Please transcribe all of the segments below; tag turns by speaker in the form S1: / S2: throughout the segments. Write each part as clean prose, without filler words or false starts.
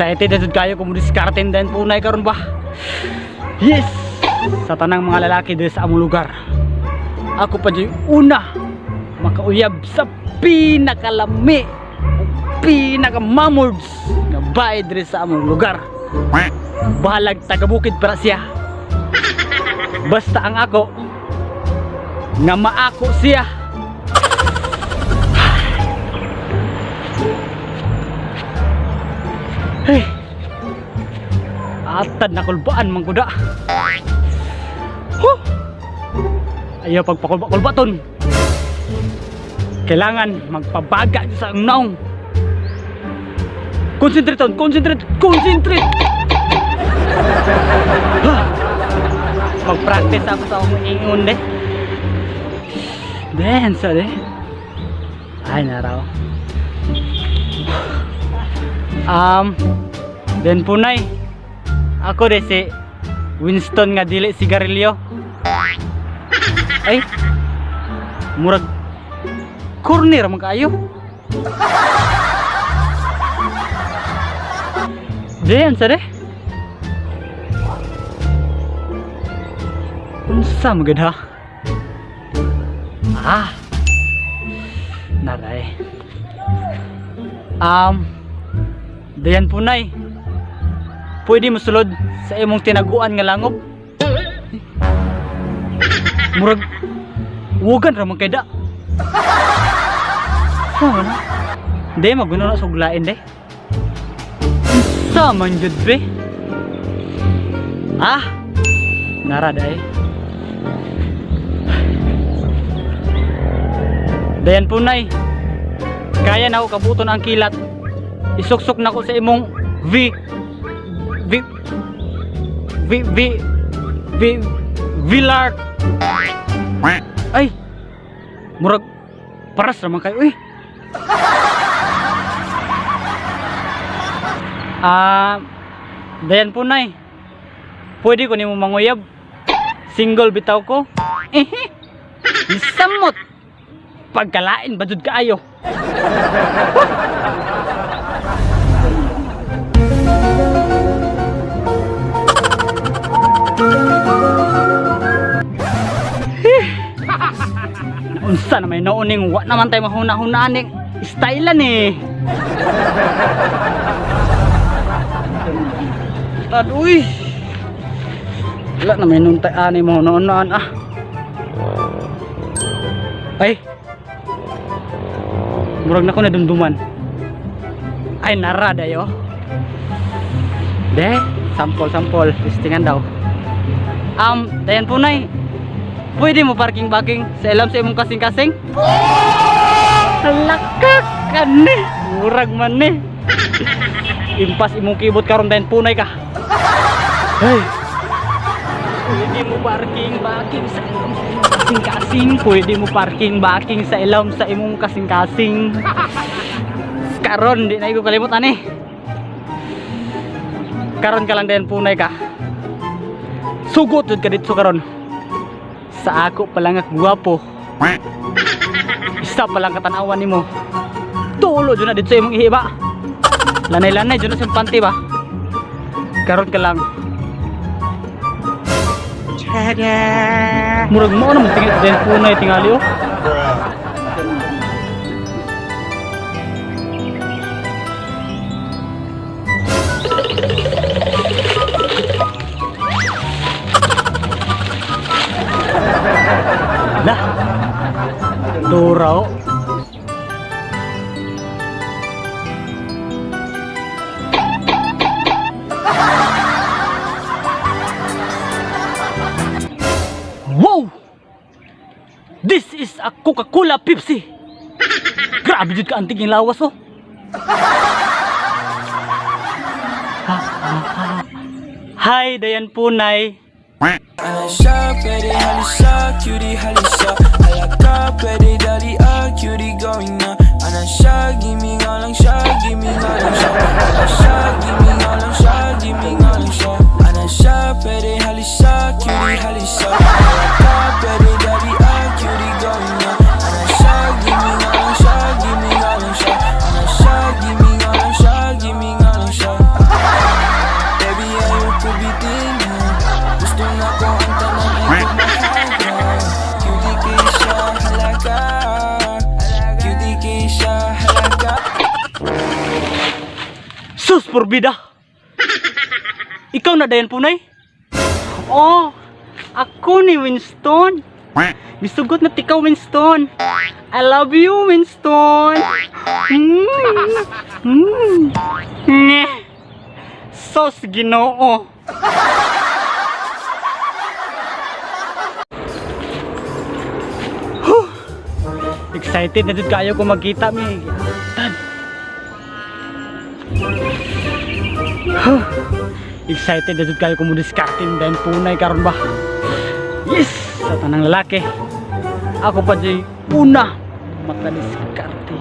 S1: Excited na jud kayo kung diskarte din punay karon ba. Yes! Sa tanang mga lalaki diri sa among lugar, ako pa jud una makauyab sa pinakalami o pinakamamords nga bae diri sa among lugar. Bahalag taga-bukid para siya. Basta ang ako nga maako siya. Hey. Atad na kulbaan man kuda. Huh. Ayaw pagpakulba-kulba ton. Kailangan magpabaga sa ang naong. Concentrate ton, concentrate, concentrate. Huh. Mag-practice ako sa akong ingon de. Then, sa de. Ay, naraw. Then punay. Ako de si Winston nga dili sigarilyo. Ay. Murag corner man kaayo. Diyan sa de. Unsa man gud ha? Ah. Naray. Dayan punay. Pwede mo sulod sa imong tinaguan nga langob. Murag wugan ra man kay da. Sa man na? Di maguno na suglain de. Sa man jud be? Ah. Nara day. Dayan punay. Kaya na ako kabuton ang kilat. Isuksok na ko sa imong V V V V V Villar. Ay. Murag paras raman kayo eh. Ah, dayan po nay. Pwede ko nimo manguyab. Single bitaw ko. Eh. Samot. Pagkalain ba jud kaayo? Unsa na may nooning wa naman tayo mahuna-hunaan ning style ni. Tad uy. Wala na may nun tayo ani mahuna-hunaan ah. Ay. Murag na ko nadumduman. Ay nara dayo. De, sampol sampol, testingan daw. Dayan po nay. Pwede mo parking backing sa ilam sa imong kasing-kasing? Halakak ka ni. Murag man ni. Impas imong kibot karon dayon punay ka. Hey. Pwede mo parking backing sa ilam sa imong kasing-kasing. Pwede mo parking backing sa ilam sa imong kasing-kasing. Karon di na ko kalimot ani. Karon ka lang dayon punay ka. Sugot jud ka dito karon. Sa ako pa lang ak gwapo. Isa pa lang katanawan nimo. Tulo jud na dito sa imong ihi ba. Lanay-lanay jud na sa imong panty ba. Karon ka lang. Murag mo naman tingin din punay tingali oh. Lah. Duraw. Wow! This is a Coca-Cola Pepsi. Grabe jud ka antig yung lawas oh. Hi, Dayan Punay.
S2: Ana siya, pwede halisa, cutie halisa. Alaka, pwede dali ah, cutie going na. Ana siya, gimme nga lang siya, gimme nga lang siya. Ana siya, gimme nga lang siya, gimme nga lang siya. Ana siya, pwede halisa, cutie halisa. Alaka, pwede dali ah, cutie going na. Ana siya, gimme nga lang siya, gimme nga lang siya. Ana siya, gimme nga lang siya, gimme nga lang siya.
S1: Disporbida. Ikaw na dayon, punay? Oh, ako ni Winston. Misugot na tikaw, Winston. I love you, Winston. Nyeh. Sos Ginoo. Huh. Excited na jud kayo kung magkita mi. Tad. Huh. Excited na jud kayo kung mo-diskarte dayon punay karon ba. Yes! Sa tanang lalaki. Ako pa jud una makadiskarte.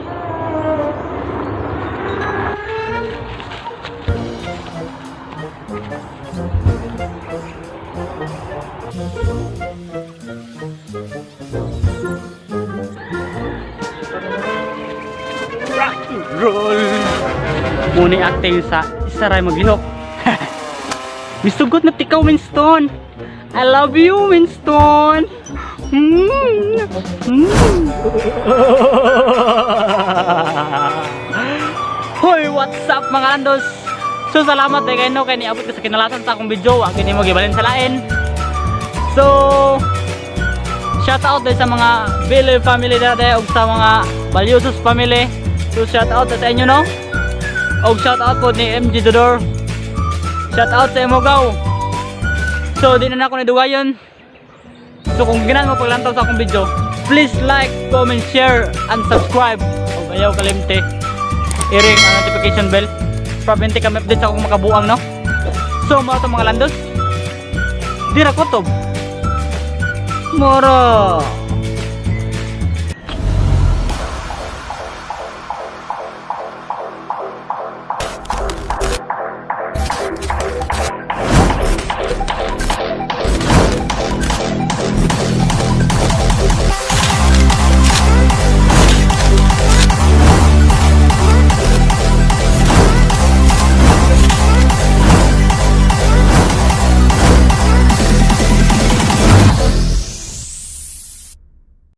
S1: Rock and roll. Muni acting sa isa ray maglihok. Misugot na tikaw, Winston. I love you, Winston. Hoy, what's up, mga landos? So salamat eh kayo no kay niabot ka sa kinalasan sa akong video, wa kini mo gibalin sa lain. So shout out din sa mga Billy family dati ug sa mga Balyosos family. So shout out sa inyo no. Og shout out po ni MG Dodor. Shout out sa Emogaw. So di na nako ni dugayon. So kung ganahan mo paglantaw sa akong video, please like, comment, share, and subscribe. Og ayaw kalimte i-ring ang notification bell para 20 kami update sa akong makabuang no. So mao to, mga landos. Dira kutob. Moro.